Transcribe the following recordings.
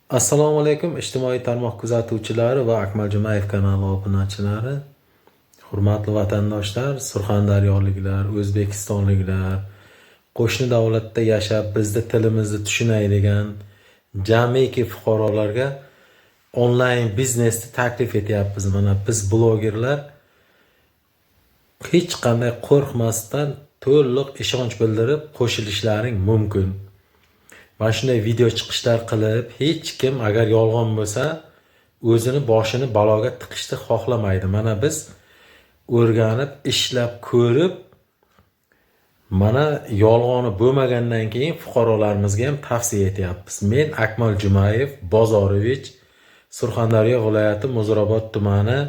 Assalomu alaykum, ijtimoiy tarmoq kuzatuvchilari va Akmal Jumayev kanali obunachilari. Hurmatli vatandoshlar, surxondaryoliklar, o'zbekistonliklar, qo'shni davlatda yashab bizni tilimizni tushunadigan jamiki fuqarolarga onlayn biznesni taklif etyapmiz. Mana biz blogerlar hech qanday qo'rqmasdan, to'liq ishonch bildirib qo'shilishlaring mumkin. Mana shunday video chiqishlar qilib, hech kim agar yolg'on bo'lsa, o'zini boshini baloga tiqishni xohlamaydi. Mana biz o'rganib, ishlab ko'rib, mana yolg'oni bo'lmagandan keyin fuqarolarimizga ham tavsiya etyapmiz. Men Akmal Jumayev Bozorovich, Surxondaryo viloyati, Muzrabot tumani,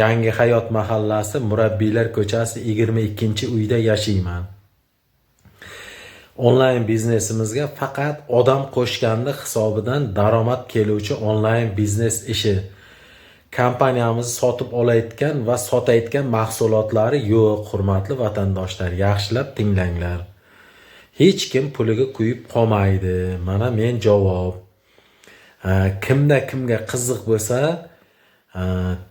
Yangi Hayot mahallasi, Murabbiylar ko'chasi, 22-uyda yashayman. Onlayn biznesimizga faqat odam qo'shganda hisobidan daromad keluvchi onlayn biznes ishi. Kompaniyamiz sotib olayotgan va sotayotgan mahsulotlari yo'q, hurmatli vatandoshlar, yaxshilab tinglanglar. Hech kim puliga kuyib qolmaydi. Mana men javob. Kimda kimga qiziq bo'lsa,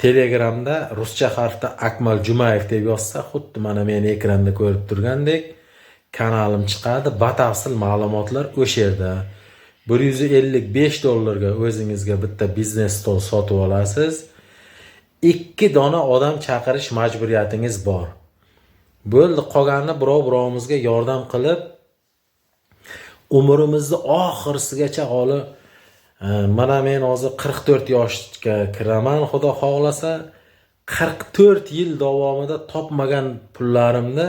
Telegramda ruscha harfda Akmal Jumayev deb yozsa, xuddi mana meni ekranda ko'rib turgandek kanalim chiqadi. Batafsil ma'lumotlar o'sha yerda. 155 dollarga o'zingizga bitta biznes stol sotib olasiz. 2 dona odam chaqirish majburiyatingiz bor. Bo'ldi, qolganini birov birovimizga yordam qilib, umrimizni oxirisigacha olib, mana men hozir 44 yoshga kiraman, Xudo xohlasa, 44 yil davomida topmagan pullarimni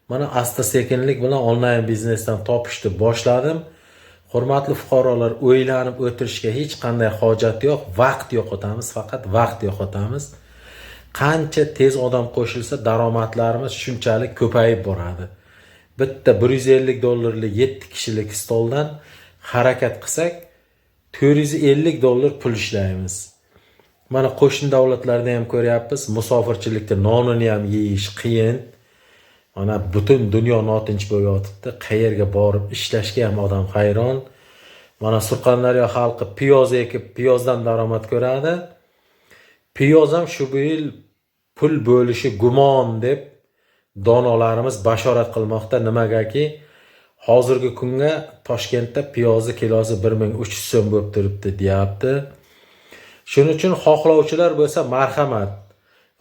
mana asta sekinlik bilan onlayn biznesdan topishni boshladim. Hurmatli fuqarolar, o'ylanib o'tirishga hech qanday hojat yo'q, vaqt yo'qotamiz, faqat vaqt yo'qotamiz. Qancha tez odam qo'shilsa, daromadlarimiz shunchalik ko'payib boradi. Bitta 150 dollarlik 7 kishilik stoldan harakat qilsak, 450 dollar pul ishlaymiz. Mana qo'shni davlatlarda ham ko'ryapmiz, musofirchilikda nonini ham yeyish qiyin. Mana butun dunyo notinch bo'lib yotibdi, qayerga borib ishlashga ham odam hayron. Mana Surxondaryo xalqi piyoz ekib, piyozdan daromad ko'radi. Piyoz ham shu bu yil pul bo'lishi gumon deb donolarimiz bashorat qilmoqda. Nimagaki, hozirgi kunga Toshkentda piyozni kilosi 1300 so'm bo'lib turibdi, deyapti. Shuning uchun xohlovchilar bo'lsa, marhamat.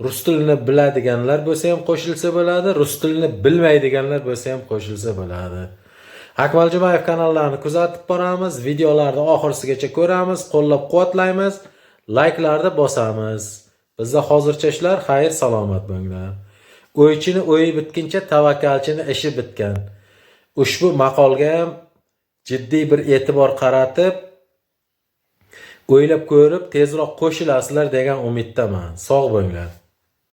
Rus tilini biladiganlar bo'lsa ham qo'shilsa bo'ladi, rus tilini bilmaydiganlar bo'lsa ham qo'shilsa bo'ladi. Akmal Jumayev kanallarini kuzatib boramiz, videolarni oxirisigacha ko'ramiz, qo'llab-quvvatlaymiz, layklarni bosamiz. Bizda hozircha shular, xayr, salomat bo'linglar. O'ychini o'yi bitguncha tavakkalchini ishi bitgan. Ushbu maqolga ham jiddiy bir e'tibor qaratib, o'ylab ko'rib, tezroq qo'shilasizlar degan umiddaman. Sog' bo'linglar.